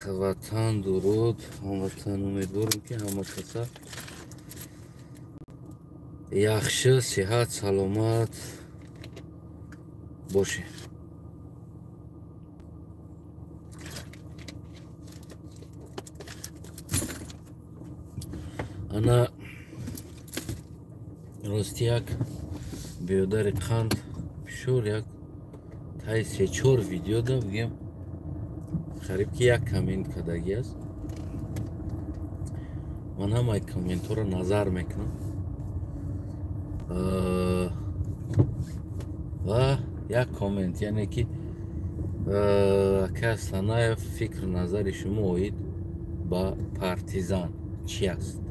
Ватан, дуруд ҳамватан. Умедворам, ки ҳама каса яхши, сиҳат, саломат бошед. Ана, рости, як биёдари қанд бисёр як таи се-чор видеода, бигем, қариб ки як коммент кардагӣ аст. Ман ҳамаи комментҳоро назар мекунам ва як коммент, яъне ки ака Санаев, фикр назари шумо оид ба партизан чи аст?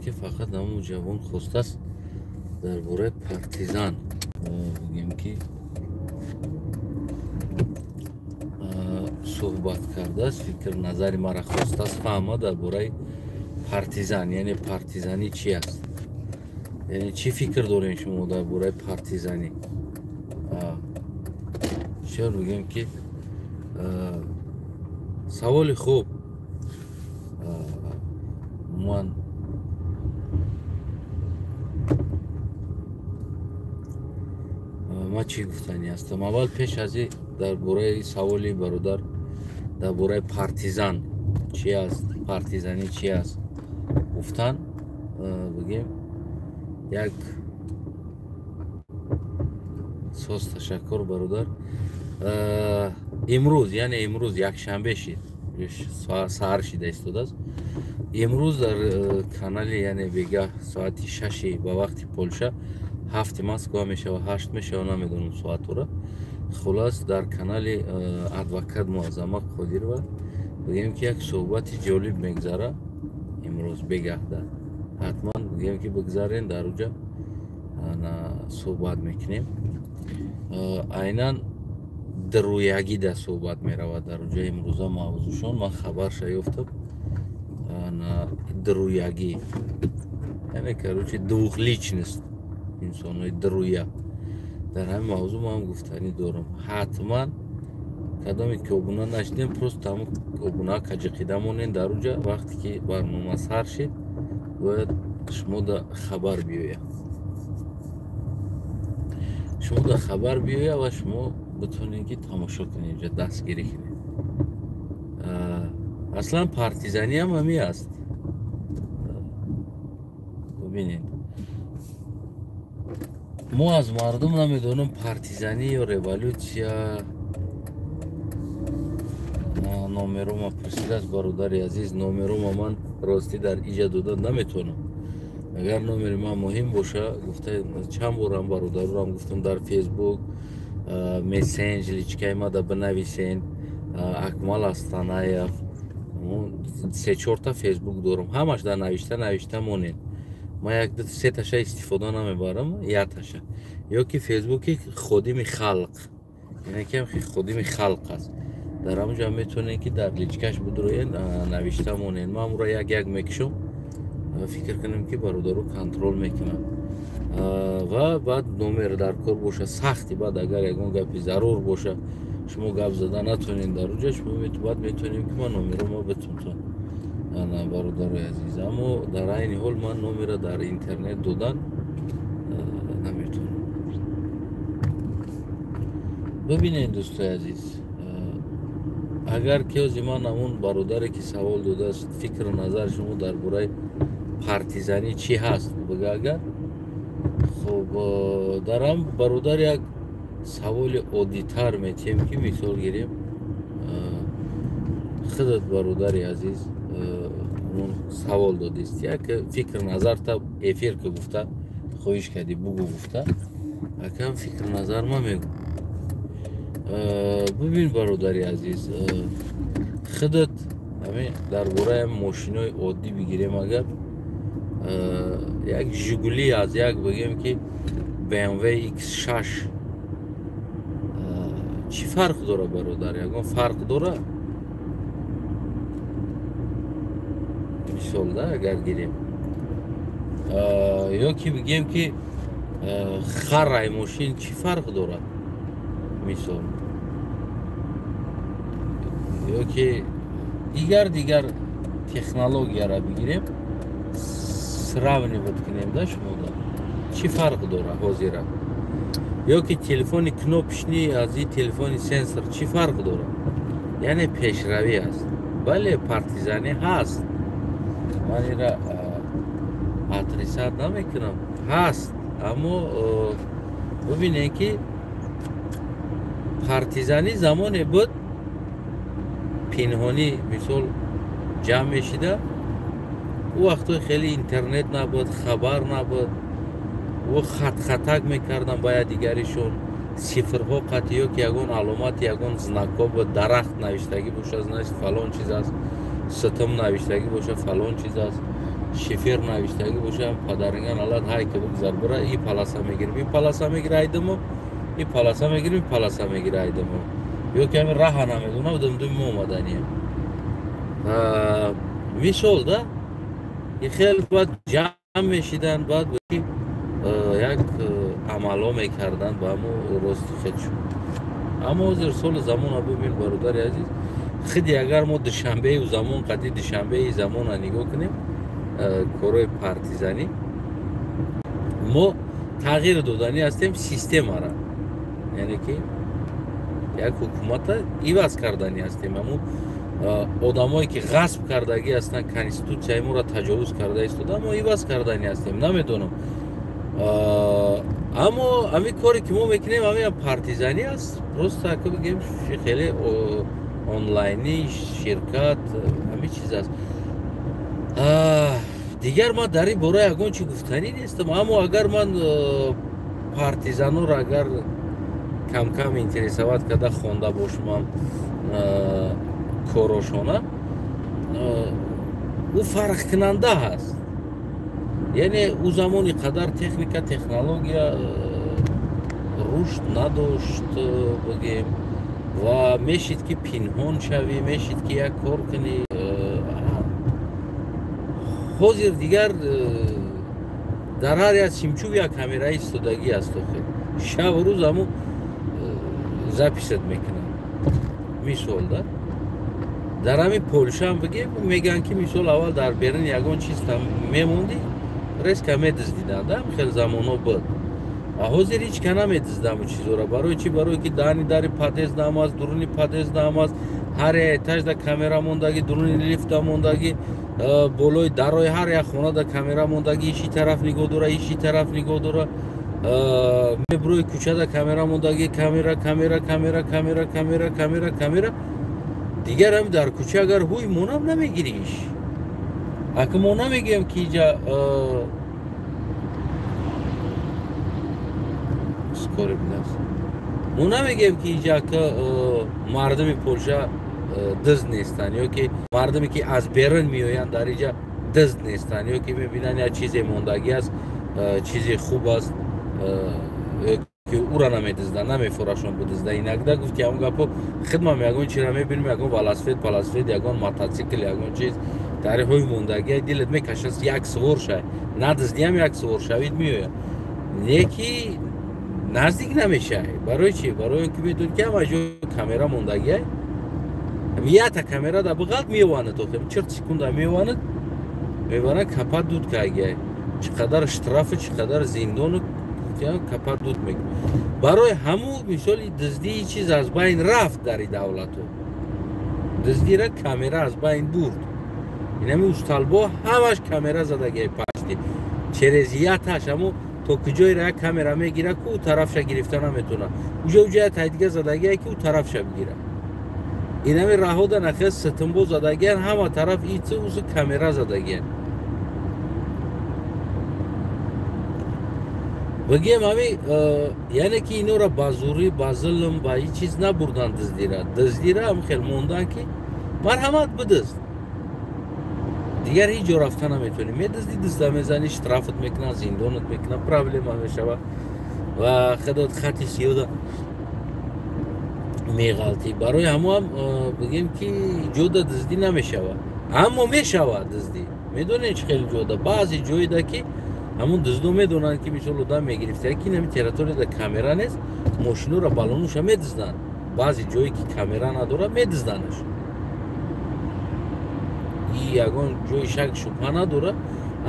Ки фақат ҳамун ҷавон хостааст дар бораи партизан, бигем, ки суҳбат кардааст, фикр назари мара хостааст фаҳма дар бораи партизан, яъне партизанӣ чи аст, яъне чӣ фикр дорем шумо дар бораи партизанӣ. Бисёр, бигем, ки саволи хуб. Ман чӣ гуфтанӣ ҳастам? Аввал, пеш аз и дар бораи саволи бародар, дар бораи партизан чи аст, партизанӣ чи аст гуфтан, бигем, як соз ташаккур, бародар. Имрӯз, яъне имрӯз якшанбе шид, саҳар шида истодааст. Имрӯз дар канали, яъне бегаҳ соати 6-и ба вақти Полша, 7-и Москва мешава, 8 мешава, намедонам соатҳоро. Хулас, дар канали адвокат Муаззама Қодирова, бигем, ки як суҳбати ҷолиб мегзара имрӯз бегаҳда. Ҳатман, бигем, ки бигзарен, дар уҷа суҳбат мекунем. Айнан дуруягида суҳбат меравад дар уҷа имрӯза. Мавзӯшон ман хабарша ёфтам. Дуруягӣ, яъне, короче, двухличность, инсонҳои дуруя. Дар ҳамин мавзӯъ ман гуфтанӣ дорам. Ҳатман, кадоме ки обуна нашидем, просто ҳамн обуна каҷиқида монен. Дар уҷа вақте ки барнома сар шид, бояд шумода хабар биёяд, шумода хабар биёяд ва шумо битонед, ки тамошо кунед, ҷа дастгирӣ кунед. Аслан партизаниам ҳамин аст. Бибинед, мо аз мардум намедонам партизанӣ ё революсия. Номерома пурсидааст бародари азиз. Номерома ман ростӣ дар иҷа дода наметавонам. Агар номери ман муҳим боша, гуфта, чанд борам бародарурам гуфтам, дар Фейсбук мессенҷ личкаи мада бинависен, Акмал Астанаев, се-чорта Фейсбук дорам, ҳамаш дар навишта монед. Ман як сеташа истифода намебарам, якташа ё ки Фейсбуки Ходими халқ, яъне ки Ходими халқ аст, дар ҳамонҷо метавонед, ки дар личкаш бидуроед, навишта монед. Ман амро як як мекушам, фикр кунем, ки бародаро контрол мекунанд ва баъд номер дар кор боша сахти. Баъд агар ягон гапи зарур боша, шумо гап зада натонед дар уҷа, шумо баъд метавонем, ки ман номерома битунтон, бародарои азиз. Аммо дар айни ҳол ман номера дар интернет додан наметавонам. Бибинед, дӯстои азиз, агар ки ози ман ҳамун бародаре, ки савол додааст, фикру назари шумо дар бораи партизанӣ чӣ ҳаст бига, агар хуб, дар ҳам бародар як саволи оддитар метиҳем, ки мисол гирем, худат, бародари азиз, савол додист, як фикр назарта эфир ки гуфта хоҳиш кардӣ, бугӯ гуфта, акам фикр назар ма мегӯ. Бибин, бародари азиз, худат ҳамин дар бораи мошинои оддӣ бигирем, агар як Жигули аз як, бигем, ки BMW X6 чӣ фарқ дора, бародар? Ягон фарқ дора? Мисол да, агар гирем, ё ки бигем, ки харай мошин чӣ фарқ дорад, мисол? Ё ки дигар технологияро бигирем, сравнивать кунем да шумода чӣ фарқ дора ҳозира? Ё ки телефони кнопочный аз ин телефони сенсор чӣ фарқ дора? Яъне пешравӣ аст. Бале, партизанӣ ҳаст, ман инра отрицать намекунам, ҳаст. Аммо бубинед, ки партизанӣ замоне буд, пинҳонӣ мисол ҷамъ мешида. Ӯ вақтҳои хеле интернет набуд, хабар набуд, ӯ хатхатак мекардан ба якдигаришон, цифрҳо қатъи, ё ки ягон аломат, ягон знакҳо буд. Дарахт навиштагӣ боша, значит, фалон чиз аст, ситм навиштагӣ боша, фалон чиз аст, шифер навиштагӣ боша, падаринган алат ҳай ки бигзар, бира и полоса мегирим, и полоса мегира айдимо, и полоса мегирим, и полоса мегира айдимо, ё ки ҳамин раҳа намедонам, думдуми мо омадания мисол да. И хел баъд ҷамъ мешидан, баъд як амалҳо мекарданд ба ҳамо рости хедшон. Аммо ҳозир соли замона бубин, бародари азиз, худи агар мо душанбею замон қади душанбеи замона нигоҳ кунем, корҳои партизанӣ мо тағйир доданӣ ҳастем системара, яъне ки як ҳукумата иваз карданӣ ҳастем. Ҳамун одамое ки ғасб кардагӣ ҳастанд, конститутсияи моро таҷовуз карда истода, мо иваз карданӣ ҳастем. Намедонам, аммо ҳамин коре ки мо мекунем, ҳамин партизанӣ аст. Просто ака бигем, хеле онлайнӣ ширкат, ҳамин чиз аст. Дигар ман дар ин бора ягон чи гуфтанӣ нестам. Аммо агар ман партизанҳоро агар камкам интересовать карда хонда бошумам корошона, ӯ фарқкунанда ҳаст. Яъне ӯ замони қадар техника, технология рушд надошт, бигем, ва мешид ки пинҳон шавӣ, мешид ки як кор кунӣ. Ҳозир дигар дар ҳар як симчуб як камераи истодагӣ аст. Охир шабу рӯз ҳамун запись мекунанд. Мисол да, дар ҳамин Полшаам бигем, мегӯянд ки мисол аввал дар Берлин ягон чиз мемондӣ, резко медиздиданд, хеле замонҳо буд. А ҳозир ҳеҷ ка намедизда ҳамун чизҳоро. Барои чӣ? Барое ки даҳани дари подъезд ам аст, дуруни подъезд ам аст, ҳар як этажда камера мондагӣ, дуруни лифта мондагӣ, болои дарои ҳар як хонада камера мондагӣ, иши тараф нигоҳ дора, иши тараф нигоҳ дора, меброи кӯчада камера мондагӣ, камера, камера, камера, камера, камера, камера, камера. Дигар ҳам дар кӯча агар ҳуй монам, намегириш. Ака мо намегӯем, ки иҷа скорый будааст, мо намегӯем, ки иҷа ака мардуми Полша дизд нестанд, ё ки мардуме ки аз берун меоянд, дар иҷа дизд нестанд, ё ки мебинанд як чизе мондагӣ аст, чизи хуб аст, ки ӯра намедизданд, намефурашон бидизда. Иногда гуфти ҳамон гапо, хидмам ягон чира мебинем, ягон велосипед, паласипед, ягон мотоцикл, ягон чиз дар ҳои мондагӣ, дилат мекашад як сувор шай, надиздиам, як сувор шавид, меояд, не ки наздик намешавӣ. Барои чӣ? Барои он ки медонӣ, ки ҳама ҷо камера мондагиай. Ята камера да биғалт, меванад, охир чирт секунда меванад, мебарад, капа дуд кагиай, чӣ қадар штрафу, чӣ қадар зиндону, капа дуд мекунад. Барои ҳамун мисоли диздии чиз аз байн рафт дар и давлату, диздира камера аз байн бурд. Инами усталбо ҳамаш камера задагиай, пашти через яташ ҳаму то куҷоеро як камера мегира, ку ӯ тарафша гирифта наметавонад, уҷа уҷа як дига задагиай, ки ӯ тарафша бигира. Инами раҳода нахез ситмбо задагиан, ҳама тараф ицу усу камера задагиан. Бигем, ҳами яъне ки инора ба зӯрӣ, ба зулм, ба ҳеҷ чиз набурдан диздира. Диздира ҳам хел мондан, ки марҳамат, бидизд, дигар ҳеҷ ҷо рафта наметавонӣ. Медиздӣ, дизда мезанӣ, штрафат мекунанд, зиндонат мекунанд, проблема мешавад ва худот хати сиёда меғалтӣ. Барои ҳамоам бигем, ки ҷода диздӣ намешавад, аммо мешавад диздӣ. Медонед, чӣ хеле ҷода, баъзе ҷоеда ки ҳамун диздо медонанд, ки мисол одам мегирифта, ки нами территорияда камера нест, мошинора балонуша медизданд. Баъзе ҷое ки камера надорад, медизданаш. Ягон ҷои шак шубҳа надорад,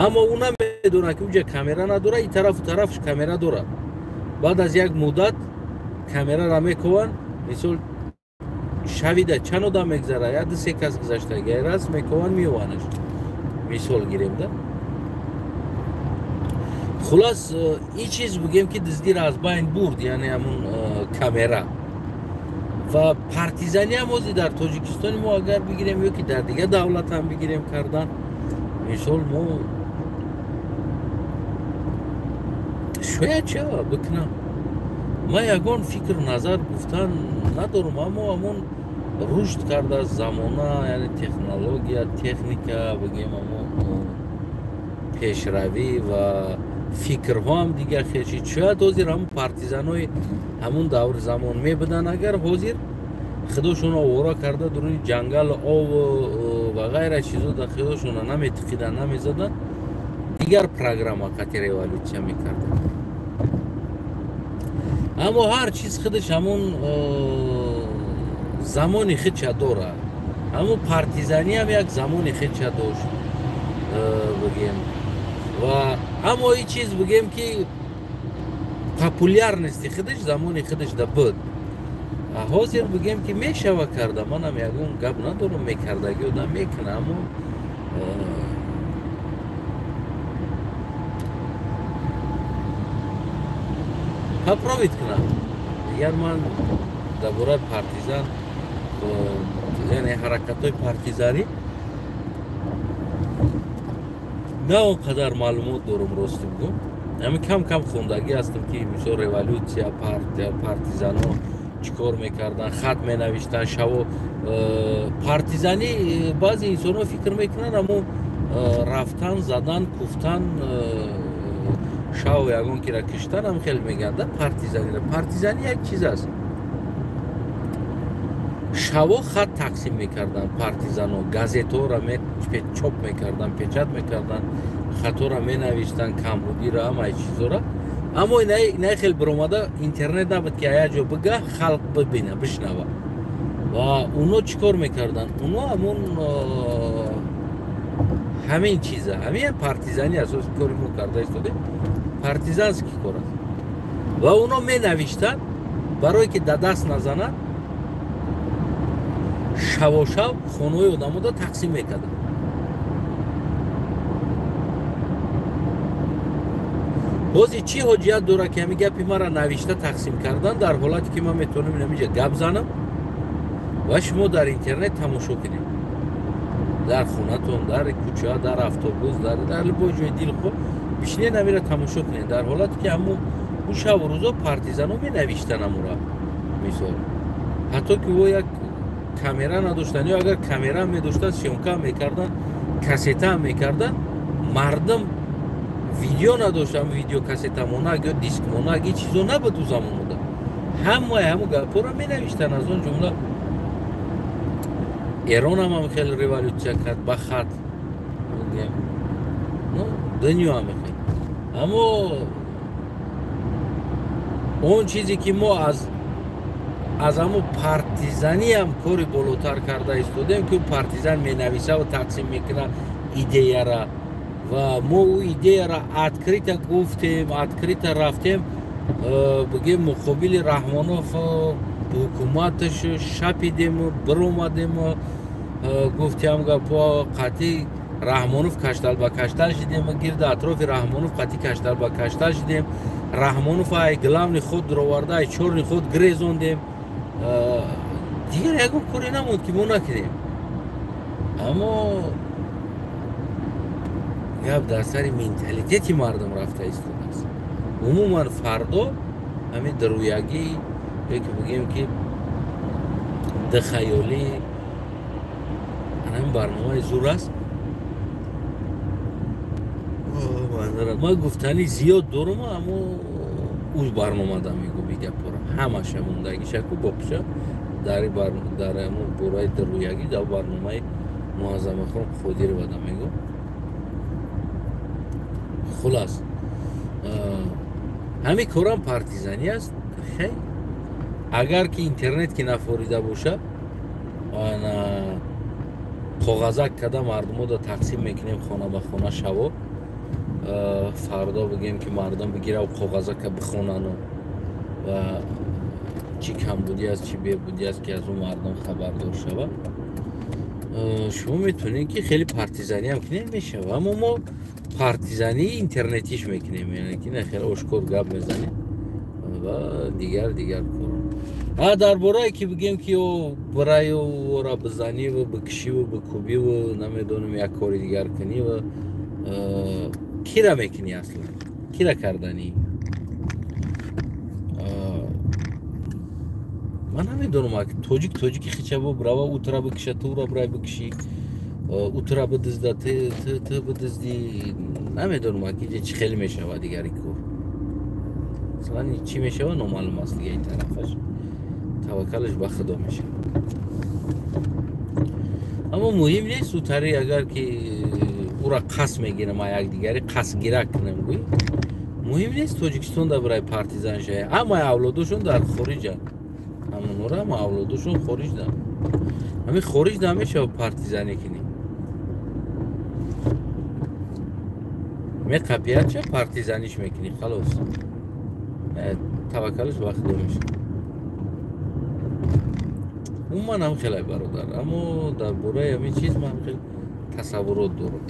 аммо ӯ намедонад, ки уҷа камера надорад, ин тарафу тарафш камера дорад. Баъд аз як муддат камерара мекованд. Мисол, шавида чанд одам мегзара, як ду се кас гузашта, гайрас мекованд, меёванаш. Мисол гирем да. Хулас, ин чиз бигем, ки дуздиро аз байн бурд, яъне ҳамун камера. Ва партизаниам ҳозир дар Тоҷикистони мо агар бигирем ё ки дар дигар давлат ҳам бигирем кардан, мисол, мо шояд чава бикунам. Ман ягон фикр назар гуфтан надорам, аммо ҳамон рушд кардааст замона, яъне технология, техника, бигем, ҳамон пешравӣ ва фикрҳо ҳам дигар хел шид. Шояд ҳозир ҳамун партизанои ҳамун даври замон мебуданд, агар ҳозир худошонро овора карда дуруни ҷангал, ов ва ғайра чизо да худошонро наметиқиданд, намезаданд, дигар программа қати революция мекарданд. Аммо ҳар чиз худаш ҳамун замони худша дорад. Ҳамун партизаниам як замони худша дошт, бигем. Ва аммо ин чиз, бигем, ки популярности худаш замони худаш да буд. Ҳозир, бигем, ки мешава карда, манам ягон гап надорам, мекардагӣ одам мекуна, аммо попробовать кунам. Дигар ман дар бораи партизан, яъне ҳаракатҳои партизанӣ, на он қадар маълумот дорам, рости бигӯм. Ҳами кам кам хондагӣ ҳастам, ки мисол революция, партизано чӣ кор мекарданд, хат менавиштанд шаво. Партизанӣ баъзе инсонҳо фикр мекунанд, аммо рафтан, задан, куфтан, шав ягон кира киштан ҳам хел мегӯянд да партизанира. Партизанӣ як чиз аст. Шаво хат тақсим мекарданд партизано, газетҳоро чоп мекарданд, печать мекарданд, хатҳоро менавиштанд, камбудиро, ҳамаи чизҳоро. Аммо инаи хел биромада интернет набуд, ки як ҷо бига халқ бибина, бишнава. Ва оно чӣ кор мекарданд? Оно ҳамун ҳамин чиза, ҳамин партизанӣ асоси кори мо карда истодем, партизанский кор аст. Ва оно менавиштанд, барое ки да даст назанад, шавошав хонаҳои одамода тақсим мекарданд. Ҳозир чӣ ҳоҷият дорад, ки ҳамин гапи маро навишта тақсим кардан, дар ҳолате ки ман метавонам инамиҷа гап занам ва шумо дар интернет тамошо кунед, дар хонатон, дар кӯча, дар автобус, дар любой ҷои дилхоҳ бишинед, ҳамира тамошо кунед, дар ҳолате ки ҳамун ӯ шаву рӯзо партизано менавиштанд амура. Мисол, ҳатто ки ӯ як камера надоштанд, ё агар камера медоштанд, съёмка мекарданд, кассета мекарданд, мардум видео надоштанд, видеокассетамонак ё дискмонак, ин чизо набуд ӯ замонуда. Ҳамаи ҳамун гапҳоро менавиштанд. Аз он ҷумла Эронам ҳам хеле революция кард ба хат, ну, дунё ҳам хел. Аммо он чизе ки мо аз ҳамун партизаниам кори болотар карда истодем, ки партизан менависаву тақсим мекунад идеяра, ва мо ӯ идеяра открыто гуфтем, открыто рафтем, бигем, муқобили Раҳмонов, ҳукуматаш шапидему биромадему гуфтиам гапҳо, қатъи Раҳмонов каштал ба каштал шидем, гирди атрофи Раҳмонов қатъи каштал ба каштал шидем, Раҳмонов ай главный худ дуроварда, ай чёрный ход гирезондем. Дигар ягон коре намонд, ки мо накунем. Аммо гап дар сари менталитети мардум рафта истодааст. Умуман, фардо ҳамин дарӯягӣ ё ки бигӯем, ки дихаёлӣ, ҳамин барномаи зур аст. Ман гуфтанӣ зиёд дорум, аммо ӯ барномада мегӯм и гапҳоро, ҳамаша мондагишаку боқиша дар бораи дарӯягӣ дар барномаи Муаззамахон Қодировада мегӯм. Хулас, ҳамин корам партизанӣ аст. Хей, агар ки интернет ки нафорида боша, Коғазак када мардумода тақсим мекунем хона ба хона шаво. Фардо бигем ки мардум бигирав коғазака бихонану ва чӣ камбудӣ аст, чӣ бебудӣ аст, ки аз ӯ мардум хабардор шавад. Шумо метавонед ки хеле партизаниам кунед, мешава, аммо мо партизании интернетиш мекунем, яъне ки на хеле ошкор гап мезанем ва дигар кор. Дар борае ки бигем ки ё бираю ора бизаниву бикишиву бикӯбиву намедонам як кори дигар куниву кира мекунӣ, аслан кира карданӣ ман намедонам. Тоҷик тоҷики хичабо бирава утра бикиша, тура бирай бикиши, утра бидизда, ту бидизди, намедонам иҷа чӣ хеле мешава дигари кор. Аслан чӣ мешава номаълум аст. Дига ин тарафаш таваккалаш ба худо мешава. Аммо муҳим нест утари агар ки ура қасд мегирам, якдигари қасдгирак кунам гӯй, муҳим нест. Тоҷикистон дар бирай партизан шая, ҳамаи авлодошон дар хориҷанд, ҳамонора ҳама авлодошон хориҷ дан, ҳамин хориҷ да мешава партизанӣ кунӣ, меқапияча партизаниш мекунӣ, халос, таваккалаш ба худо мешава. Умуман ҳам хелай бародар, аммо дар бораи ҳамин чиз ман хел тасаввурот дорам.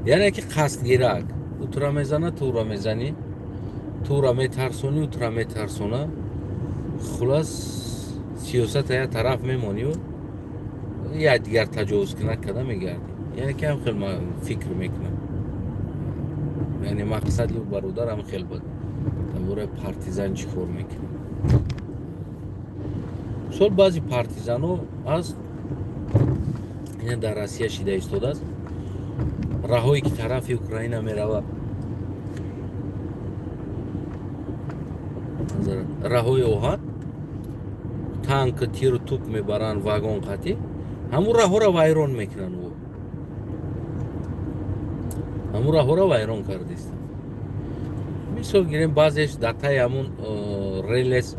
Яъне ки қасдгирак утра мезана, тура мезанӣ, тура метарсонӣ, утра метарсона, хулас сиёсата як тараф мемонию як дигар таҷовузкунак када мегардӣ. Яъне ки ҳам хел ман фикр мекунам, яъне мақсади бародар ҳам хел буд. Дар бораи партизан чӣ кор мекунем? Мисол баъзе партизано аст, ина дар Россия шида истодааст, раҳое ки тарафи Украина мерава, раҳои оҳан, танк, тиру туп мебаранд, вагон қатӣ, ҳамун раҳоро вайрон мекунанд. Ӯ ҳамун раҳоро вайрон кардааст. Мисол гирем, баъзеш дар таи ҳамун релес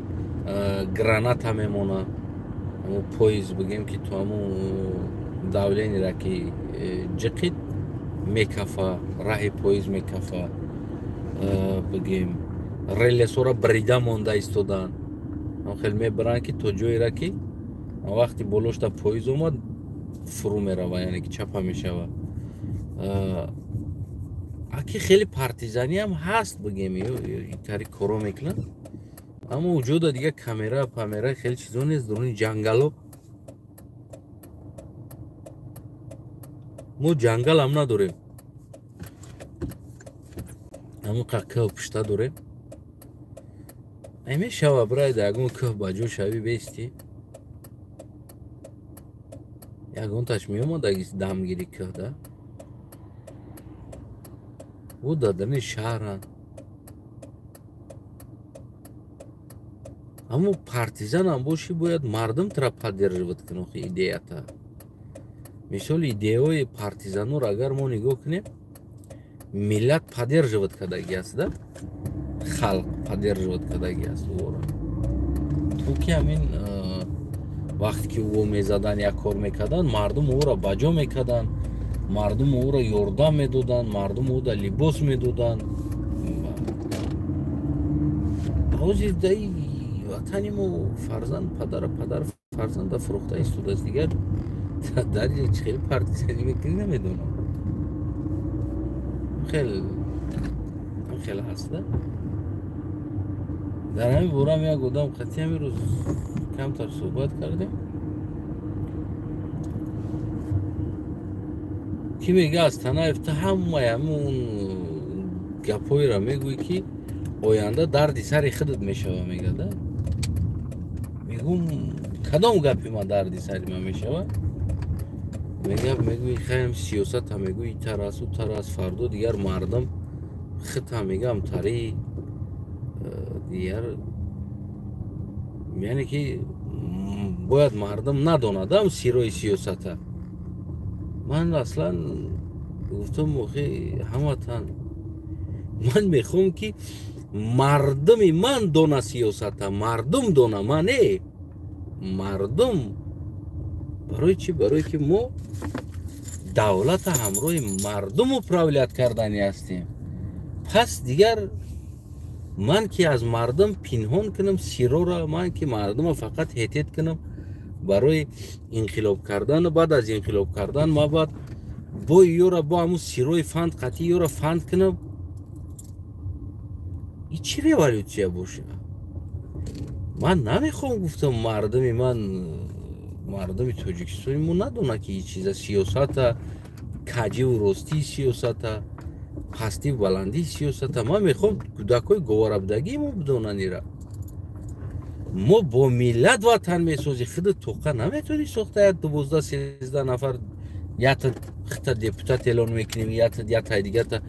граната мемона, ҳамун поезд бигем ки ту ҳамун давлениро ки ҷиқид мекафа, раҳи поезд мекафа, бигем релесҳоро брида монда истоданд, хел мебаранд ки то ҷоеро ки вақти болошта поезд омад фурӯ мерава, яъне ки чапа мешава. Аки хеле партизаниам ҳаст, бигем тари коро мекунанд, аммо уҷода дига камера памера хеле чизо нест. Дуруни ҷангало мо ҷангалам надорем, ҳамон қа кӯҳ пушта дорем. Мешава бирай да ягон кӯҳ ба ҷо шавӣ бестӣ, ягонташ меомад дамгири кӯҳ да ӯ дар даруни шаҳранд. Аммо партизанам бошӣ, бояд мардум тра поддерживать кунад идеята. Мисоли идеяҳои партизанора агар мо нигоҳ кунем, миллат поддерживать кардаги аст, да халқ поддерживать кардаги аст ӯро. То ки ҳамин вақте ки ӯ мезадан, як кор мекарданд, мардум ӯро ба ҷо мекарданд, мардум ӯро ёрдам медоданд, мардум ӯда либос медоданд. Ҳозир даи ватани мо фарзанд падара, падар фарзанда фурӯхта истодааст. Дигар дар чӣ хеле партизанӣ мекунӣ намедонам. Хеле ҳаст. Дар ҳамин борам як одам қатъи ҳамин рӯз камтар суҳбат кардем, ки мега аз Танаев ту ҳамаи ҳамун гапҳоеро мегӯӣ ки оянда дарди сари худат мешава, мега да. Мегӯм кадом гапи ман дарди сари ман мешава? Мега мегӯи хаем сиёсата, мегӯи итар аст, утар аст, фардо дигар мардум хита мегам тари дигар, яъне ки бояд мардум надонадам сирои сиёсата. Ман аслан гуфтам охи ҳамватан, ман мехоҳам ки мардуми ман дона сиёсата, мардум дона, ман не, мардум. Барои чӣ? Барое ки мо Давлата ҳамроҳи мардум управлять кардани ҳастем. Пас дигар ман ки аз мардум пинҳон кунам сирора, ман ки мардума фақат ҳетет кунам барои инқилоб кардан, баъд аз инқилоб кардан ма баъд бо ёра бо ҳамун сирои фанд қатъи ёра фанд кунам, и чӣ революция боша? Ман намехоҳам, гуфтам, мардуми ман, мардуми Тоҷикистони мо надонад, ки и чиза сиёсата, каҷиву ростии сиёсата, пастиву баландии сиёсата. Ман мехоҳам кӯдакҳои говарабудагии мо бидонанд ира. Мо бо миллат ватан месозӣ, худ тоқа наметавонӣ сохта. Як 12-13 нафар ята хита депутат эълон мекунем, ята ятаи дигата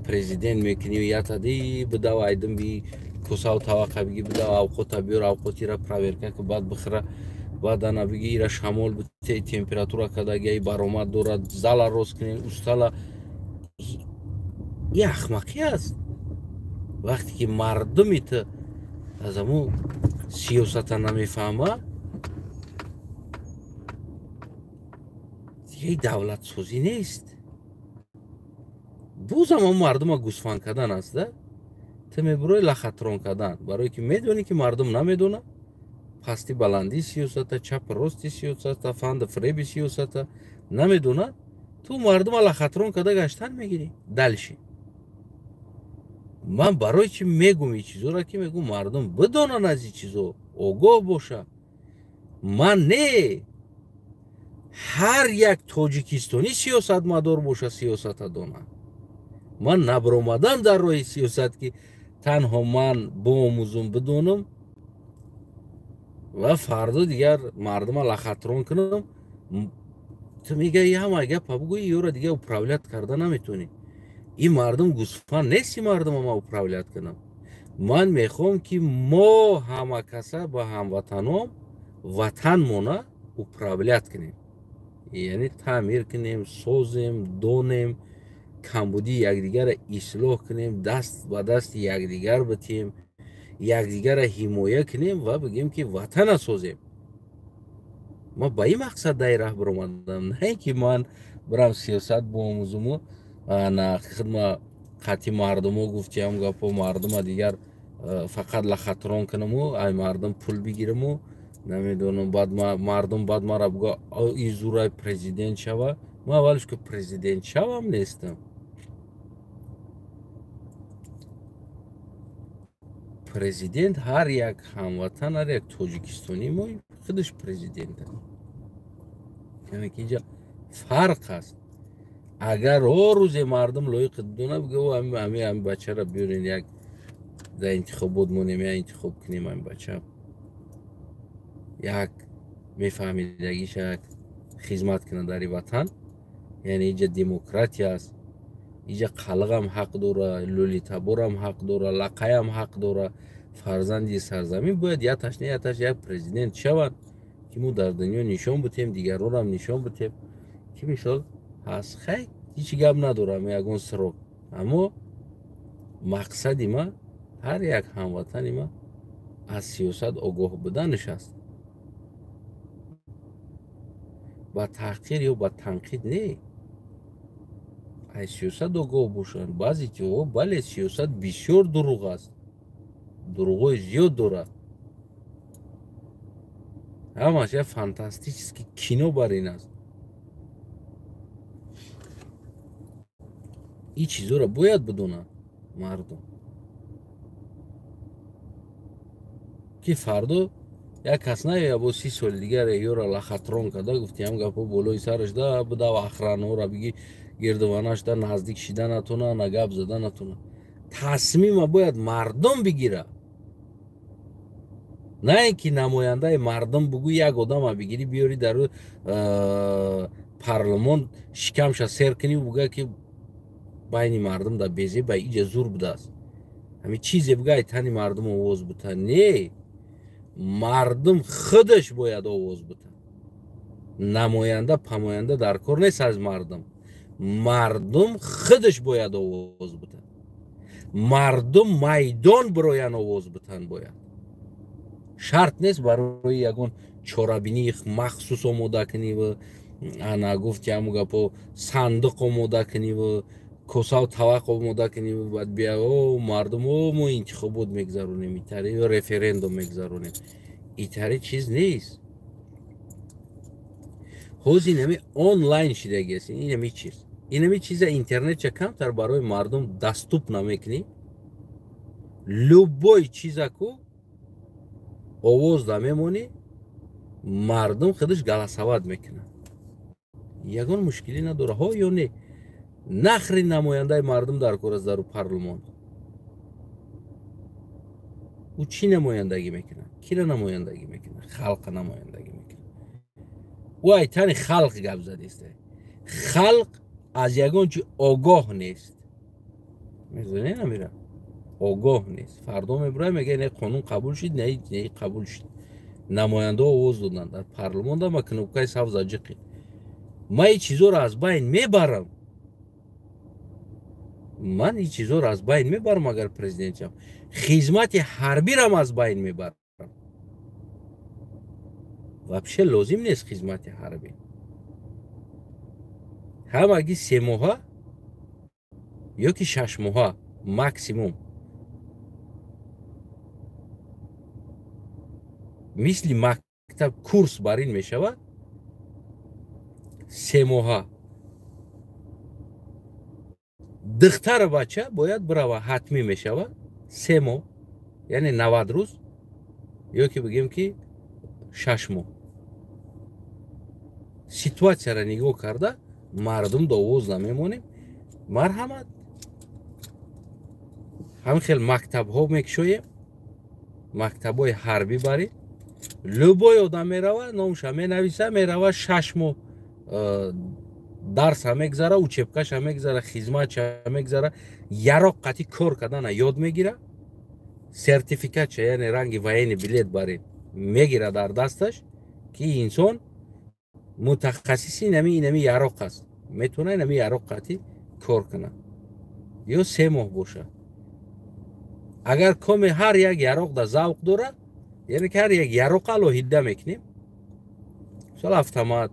президент мекунем, ята ди бидав айдим би косав тавақа биги, бидав авқота биёр, авқотира проверка ку, баъд бихӯра, баъд ана биги ира шамол бите, температура кадаги баромад дорад, зала рост кунем, устала. И ахмақӣ аст. Вақте ки мардуми ту аз ҳамун сиёсата намефаҳма, дига давлатсозӣ нест. Бозам ҳамун мардума гӯсфанд кардан аст, да? Ту мебурои лахатрон кардан, барое ки медонӣ, ки мардум намедонад пасти баландии сиёсата, чапу рости сиёсата, фанду фиреби сиёсата намедонад. Ту мардума лахатрон карда гаштан мегирӣ. Дальше ман барои чӣ мегум ин чизоро, ки мегум мардум бидонанд, аз ин чизо огоҳ бошад. Ман не, ҳар як тоҷикистонӣ сиёсатмадор боша, сиёсата донад. Ман набаромадам дар роҳи сиёсат, ки танҳо ман боомӯзум, бидонам ва фардо дигар мардума лахатрон кунам. Ту мегаи ҳама гапа бугӯи, ёро дигар управлять карда наметавонӣ. Ин мардум гӯсфанд нест, ин мардума ман управлять кунам. Ман мехоҳам, ки мо ҳама каса ба ҳамватаном ватанмона управлять кунем, яъне таъмир кунем, созем, донем, камбудии якдигарро ислоҳ кунем, даст ба дасти якдигар битем, якдигарро ҳимоя кунем ва бигӯем, ки ватана созем. Ман ба ин мақсад дар ин раҳ баромадам, на ин ки ман бирам сиёсат боомӯзуму на хидма қатъи мардумо гуфтиам гапо, мардума дигар фақат лахатрон кунаму ай мардум пул бигираму, намедонам, баъд мардум баъд мара буга и зурай президент шава. Ман аввалш ки президент шавам нестам. Президент ҳар як ҳамватан, ҳар як тоҷикистонӣ мо худаш президент аст. Яъне ки инҷа фарқ аст. Агар о рӯзе мардум лоиқи дона бига, ами бачаро биёрен, як дар интихобот монем, я интихоб кунем, ами бача як мефаҳмидагиша, як хизмат кунад дар ватан. Яъне инҷа демократия аст, инҷа қалғам ҳақ дора, лӯлитаборам ҳақ дора, лақаям ҳақ дора. Фарзанди сарзамин бояд яташ не яташ як президент шаванд, ки мо дар дунё нишон бутем, дигаронам нишон бутем, ки мисол ҳаст. Хай, ҳеҷ гап надорам, ягон срок, аммо мақсади ма ҳар як ҳамватани ма аз сиёсат огоҳ буданаш аст. Ба таҳқир ё ба танқид не, аз сиёсат огоҳ бошанд. Баъзе ҷоҳо, бале, сиёсат бисёр дурӯғ аст, дурӯғҳои зиёд дорад, ҳамаш як фантастический кино бар ин аст. Ин чизоро бояд бидонанд мардум, ки фардо як кас наёя бо 30 соли дигар ёра лахатрон карда, гуфтиам гапо болои сараш да бидав, охранаҳоро биги гирдованаш да наздик шида натона, на гап зада натона. Тасмима бояд мардум бигира, на ин ки намояндаи мардум бугӯ, як одама бигирӣ, биёрӣ дар парлумон, шикамша сер кунӣ, буга ки байни мардум да безе ба иҷа зур будааст, ҳамин чизе буга, ай тани мардум овоз бута. Не, мардум худаш бояд овоз бута. Намоянда памоянда дар кор нест аз мардум, мардум худаш бояд овоз бута, мардум майдон бироян овоз бутан бояд. Шарт нест барои ягон чорабинии махсус омода кунӣ ва Ана гуфти ҳаму гапо, сандуқ омода куниву косаву тавақ омода куниву баъд бия, о мардум, о мо интихобот мегзаронем, итари референдум мегзаронем. Итари чиз нест. Ҳозир инами онлайн шидаги аст. Инами чиз, инами чиза интернетча камтар барои мардум доступ намекунӣ. Любой чизаку овоз да мемонӣ, мардум худаш голосовать мекунад, ягон мушкилӣ надора. Ҳо ё не, нахри намояндаи мардум дар кор аст дару парлумон? Ӯ чӣ намояндагӣ мекунад? Кира намояндагӣ мекунад? Халқа намояндагӣ мекунад. Ӯ айтани халқ гап задиста. Халқ аз ягон чи огоҳ нест, мезонӣ, намира огоҳ нест. Фардо мебурад, мега, не қонун қабул шид, не қабул шид, намояндаҳо овоз доданд дар парлумон, ма кнопкаи сабз аҷиқид. Ман ин чизоро аз байн мебарам, ман ин чизоро аз байн мебарам. Агар президент шавам, хизмати ҳарбирам аз байн мебарам. Вообще лозим нест хизмати ҳарбӣ. Ҳамаги 3 моҳа ё ки 6 моҳа максимум, мисли мактаб курс бар ин мешавад, 3 моҳа. Духтару бача бояд бирава, ҳатмӣ мешавад 3 моҳ, яъне 90 рӯз ё ки бигем ки 6 моҳ. Ситуатсияро нигоҳ карда, мардум довоз намемонем. Марҳамат, ҳамин хел мактабҳо мекушоем, мактабҳои ҳарбӣ барем. Любой одам мерава, номша менависа, мерава, 6 моҳ дарса мегзара, учебкаша мегзара, хизматша мегзара, яроқ қатӣ кор кардана ёд мегира, сертификатша, яъне ранги военный билет барем, мегира дар дасташ, ки инсон мутахассиси инами яроқ аст, метавона инами яроқ қатӣ кор кунад. Ё 3 моҳ бошад, агар коме ҳар як яроқ да завқ дорад, яъне ки ҳар як яроқ алоҳида мекунем, мисол автомат,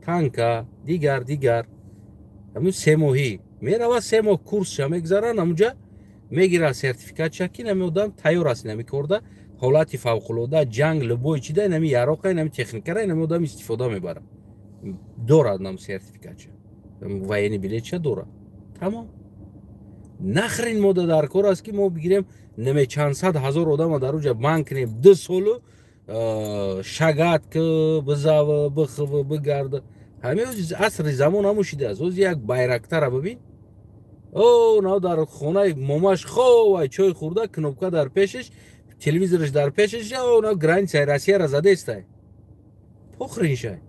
танка, дигар дигар. Ҳамин 3 моҳӣ мерава, 3 моҳ курсша мегзаранд, ҳамунҷа мегирад сертификатша, ки инами одам тайёр аст инами корда, ҳолати фавқулода, ҷанг, любой чида инами яроқа, инами техникара инами одам истифода мебарад, дорад нам сертификатша, военный билетша дорад, тамом. Нахрин мода дар кор аст, ки мо бигирем неме чанд сад ҳазор одама дар уҷа бан кунем 2 солу, шагат ки бизав, бихв, бигарда. Ҳамин асри замон ҳамун шидааст. Ози як байрактара бибин, о нав дар хонаи момаш ховай, чой хӯрда, кнопка дар пешаш, телевизораш дар пешаш, о нав границаи Россияра задестай. Похриншай.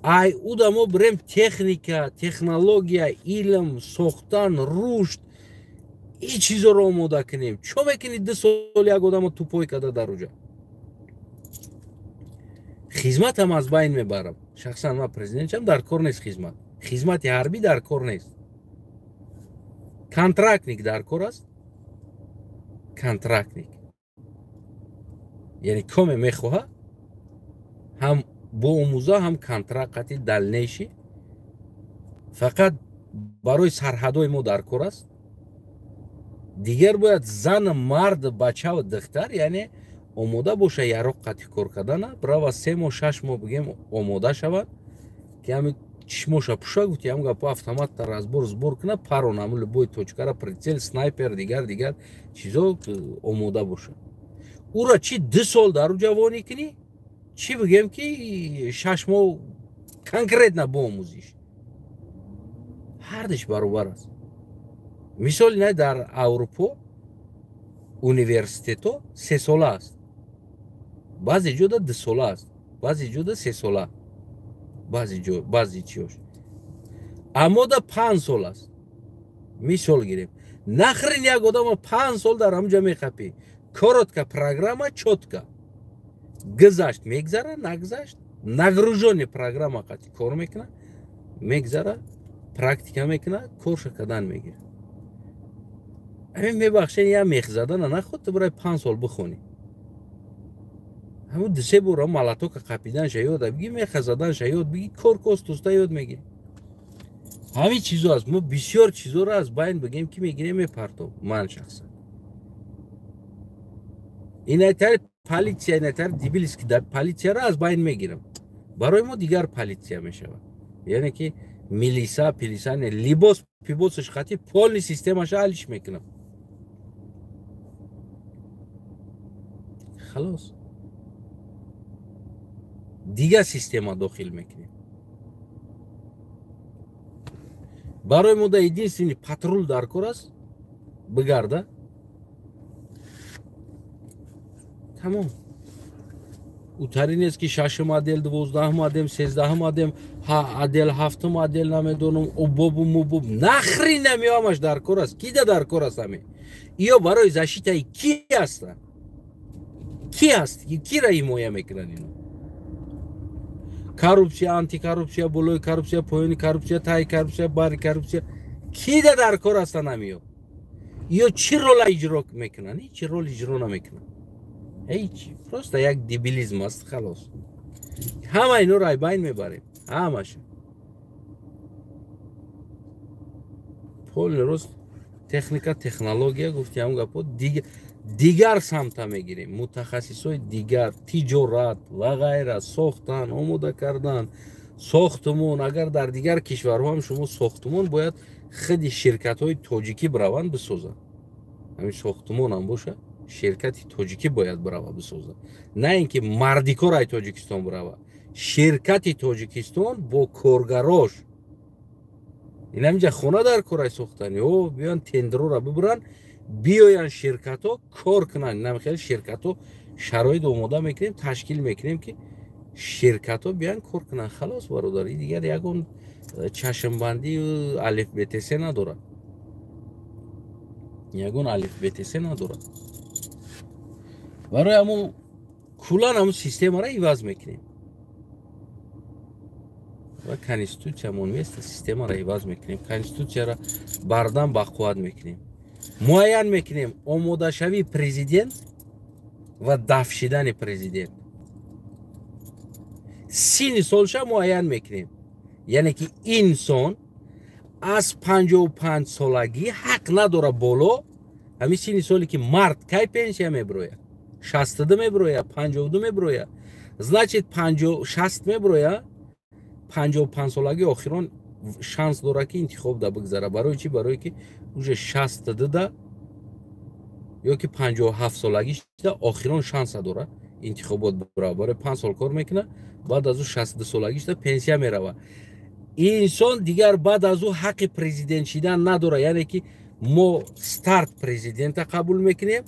Ай уда мо бирем техника, технология, илм, сохтан, рушд, ин чизоро омода кунем. Чо мекунӣ 2 сол як одамо тупой карда дар уҷа? Хизматам аз байн мебарам. Шахсан ман президентшам, дар кор нест хизмат, хизмати ҳарбӣ дар кор нест. Контрактник дар кор аст, контрактник, яъне коме мехоҳа ҳам боомӯза, ҳам контракт қати дальнейший. Фақат барои сарҳадҳои мо дар кор аст. Дигар бояд зан, мард, бачаву духтар, яъне омода боша яроқ қати кор кардана, бирава 3 моҳ, 6 моҳ бигем, омода шавад, ки ҳами чишмоша пуша, гуфти ҳам гапо, автоматта разбор сбор куна, парон, ҳамн любой точкара, прицел, снайпер, дигар дигар чизо омода боша. Ура чи 2 сол дар уҷа вонӣ кунӣ, чӣ бигем ки 6 моҳ конкретно боомӯзиш, ҳардиш баробар аст. Мисоли на дар Аврупо университетҳо 3 сола аст, баъзе ҷода 2 сола аст, баъзе ҷода 3 сола, баъзе ҷо, баъзе чиёш. Аммо да 5 сол аст, мисол гирем. Нахрин як одамо 5 сол дар ҳамуҷа мехапӣ? Коротка программа, чётко гузашт, мегзара, нагузашт, нагружённый программа қати кор мекуна, мегзара, практика мекуна, корша кардан мегира. Ҳамин, мебахшен, я мех задана наход ту барои 5 сол бихонӣ. Ҳамун ду-се бора молотока қапиданша ёд биги, меха заданша ёд биги, кор кост-оста ёд мегирӣ. Ҳамин чизо аст. Мо бисёр чизоро аз байн бигем, ки мегирем, мепартов. Ман шахсан инайтари полиция, инайтари дебилиски полицияро аз байн мегирам. Барои мо дигар полиция мешавад, яъне ки милиса пилиса не, либос пибосаш хати полный системаша алиш мекунам. Халос, дигар система дохил мекунем. Барои мо да единственный патрул дар кор аст, бигарда, тамом. Утари нест, ки шашум отдел, 12-ум отдел, 13-ум отдел, отдел, ҳафтум отдел, намедонам, убобу мубоб, нахрен намеомаш дар кор аст. Кида дар кор аст ҳаме? Иё барои защитаи ки ҳастанд? Ки ҳаст? Кира ҳимоя мекунанд ино? Коррупсия, антикоррупсия, болои коррупсия, поёни коррупсия, таи коррупсия, бари коррупсия, кида дар кор ҳастанд ҳамиё? Иё чӣ рола иҷро мекунанд? Ҳеҷ рол иҷро намекунанд. Ҳеҷ, просто як дебилизм аст, халос. Ҳама иноро айбайн мебарем, ҳамаша. Полный рост техника, технология, гуфти ҳам гапо, дигар самта мегирем, мутахассисои дигар, тиҷорат ва ғайра, сохтан, омода кардан сохтумон. Агар дар дигар кишварҳо ҳам шумо сохтумон, бояд худи ширкатҳои тоҷикӣ бираванд бисозанд. Ҳамин сохтумон ҳам боша, ширкати тоҷикӣ бояд бирава бисозад, на ин ки мардикор ай Тоҷикистон бирава. Ширкати Тоҷикистон бо коргарош инаминҷа хона дар корай сохтани, о биён тендерора бибуранд, биёянд ширкатҳо кор кунанд. Инам хеле ширкатҳо шароит омода мекунем, ташкил мекунем, ки ширкатҳо биёянд кор кунанд. Халос, бародар, и дигар ягон чашмбандию алиф бтс надорад, ягон алиф бтс надорад. Барои ҳамун куллан ҳамун системаро иваз мекунем ва конститутсиямон места, системаро иваз мекунем, конститутсияро бардан бақувват мекунем, муайян мекунем омодашавии президент ва дафшидани президент. Синни солша муайян мекунем, яъне ки инсон аз 55 солагӣ ҳақ надора боло. Ҳамин синни соле ки мард кай пенсия мебирояд? 62 мебирояд, 52 мебирояд, значит 60 мебирояд, 55 солагӣ охирон шанс дорад, ки интихоб да бигзара. Барои чӣ? Барое ки уже 62 да ё ки 57 солагӣ шида охирон шанса дорад интихобот бирава. Барои 5 сол кор мекунад, баъд аз ӯ 62 солагӣ шида пенсия мерава. Инсон дигар баъд аз ӯ ҳаққи президент шидан надорад, яъне ки мо старт президента қабул мекунем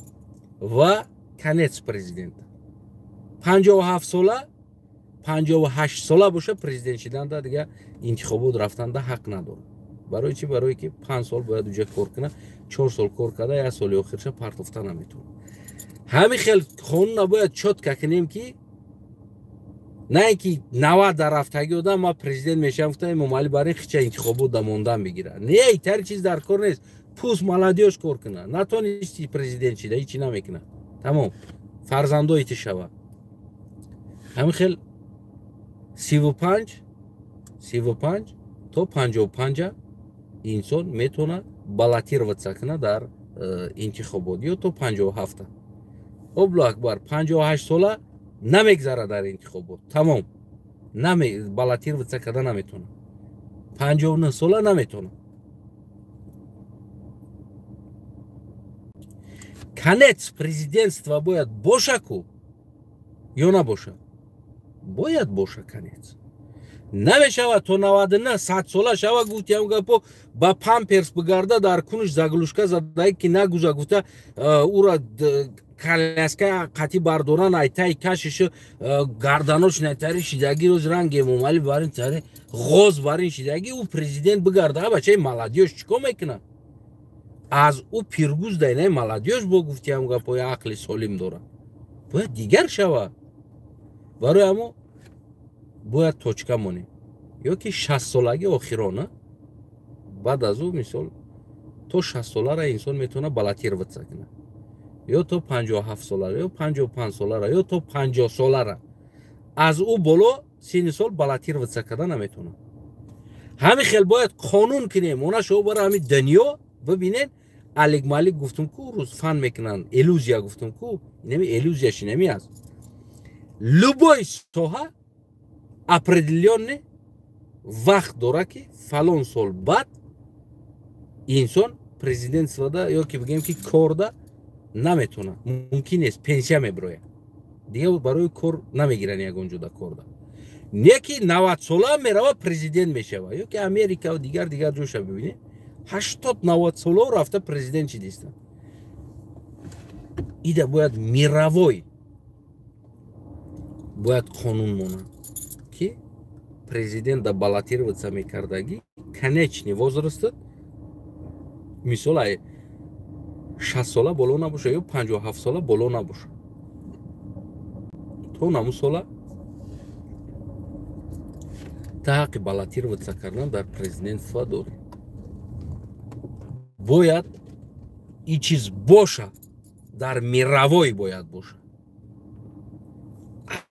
ва конец президента. 57 сола, 58 сола боша, президент шиданда дигар интихобот рафтанда ҳақ надорад. Барои чӣ? Барое ки 5 сол бояд уҷа кор кунад, 4 сол кор карда, як соли охирша партофта наметавонад. Ҳамин хел қонуна бояд чётко кунем, ки на ин ки 90 дар рафтагӣ одам ман президент мешавам гуфта, Эмомалӣ бар ин хича интихобот да мондан бигирад. Не, итари чиз дар кор нест. Пусть молодёжь кор кунад. Натонисти президент шида, ҳечи намекунад. Тамом, фарзандои ти шава. Ҳамин хел 35 то 55 инсон метавонад баллотироваться кунад дар интихобот, ё то 57. Аллоҳу акбар, 58 сола намегзарад дар интихобот, тамом, баллотироваться карда наметавонад. 59 сола наметавонад. Конец президентства бояд боша ку ё набоша? Бояд боша конец. Намешавад то 99, 100 сола шава, гуфтиам гапо, ба памперс бигарда, дар кунуш заглушка задаи, ки нагуза гуфта, ура коляска қати бардоран, айтай кашишу гарданош найтари шидаги, роз ранг Эмомалӣ барин тари ғоз барин шидаги, ӯ президент бигарда. Бачаи молодёжь чӣ кор мекунад? Аз ӯ пиргуз дайнаи молодёжь бо, гуфтиам гапои, ақли солим дорад, бояд дигар шава. Барои ҳамо бояд точка монем, ё ки 60 солаги охирона. Баъд аз ӯ, мисол, то 60 солара инсон метавонад баллотироваться кунад. Ё то 57 солара, ё 55 солара, ё то 50 солара. Аз ӯ боло синни сол баллотироваться карда наметавонад. Ҳамин хел бояд қонун кунем. Она шумо бара ҳамин дунё бибинед. Алик Малик гуфтум ку, рӯз фан мекунанд, иллюзия гуфтум ку, инами иллюзияш инами аст. Любой соҳа определённый вақт дора, ки фалон сол баъд инсон президентствода ё ки бигем, ки корда наметавонад, мумкин нест, пенсия мебирояд, дига барои кор намегиранд ягон ҷода корда. Не ки 90 сола мерава, президент мешава. Ё ки Америка, дигар дигар ҷоша бибинед, 80-90 соло рафта президент шидистанд. Ида бояд мировой бояд қонун монад, ки президента баллотироваться мекардагӣ, конечный возраст мисол ай 60 сола боло набоша ё 57 сола боло набоша. То наму сола та ҳаққи баллотироваться кардан дар президентство дорӣ. Бояд и чиз боша, дар мировой бояд боша.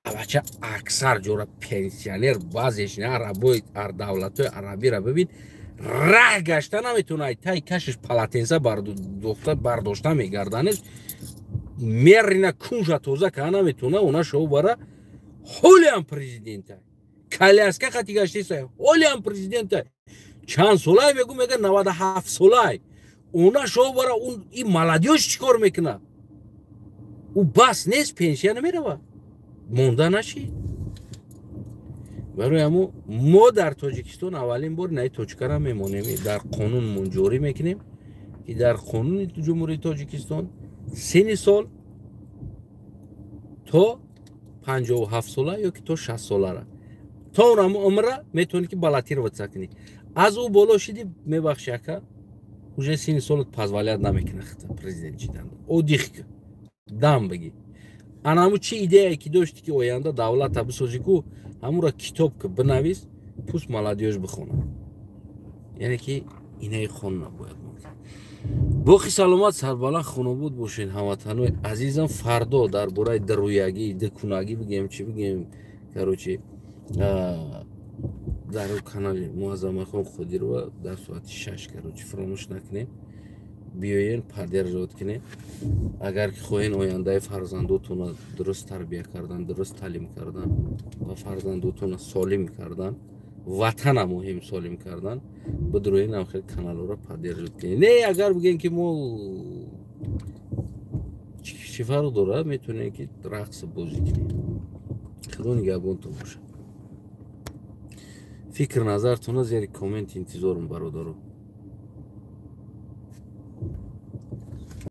Бача, аксар ҷора пенсионер, баъзеш не, арабои давлатҳои арабиро бибин, раҳ гашта наметавона, тай кашиш полотенца бардошта мегарданеш, мерина кунжа тоза кара наметавона. Она шоу бара ҳолиам президента, коляска хати гаштиса, ҳолиам президента. Чанд солай мегу, мега 97 солай. Она шоу бара и молодёжь чӣ кор мекунад? Ӯ бас нест, пенсия намерава, монда нашид. Барои ҳамо мо дар Тоҷикистон аввалин бор наи точкара мемонем, дар қонун ҷорӣ мекунем, ки дар қонуни Ҷумҳурии Тоҷикистон синни сол то 57 сола ё ки то 60 солара, то он умра метавонӣ ки баллотироваться кунӣ. Аз ӯ боло шиди, мебахши, ака, уже синни солат позволять намекунад президент шидан. Отдых, дам бигӣ. Ана ҳамун чӣ идеяе ки дошти, ки оянда давлата бисозӣ ку, ҳамура китоб ки бинавис, пусть молодёжь бихонад. Яъне ки инаи хонна бояд. Боқи саломат, сарбаланд, хунобуд бошед, ҳамватанои азизам. Фардо дар бораи дарӯягӣ, дукунагӣ бигем, чӣ бигем, короче, дар канали Муаззамахон Қодирова дар соати 6, короче, фаромӯш накунед, биёен, поддерживать кунед. Агар ки хоҳен ояндаи фарзандотонро дуруст тарбия кардан, дуруст таълим кардан ва фарзандотонро солим кардан, ватана муҳим солим кардан, бидуроен, ам хел каналҳоро поддерживать кунед. Не, агар бигем, ки мо чӣ фарқ дорад, метавонем ки рақс бозӣ кунем. Худо нигаҳбонтон бошад. Фикр назартона зери коммент интизорум, бародаро.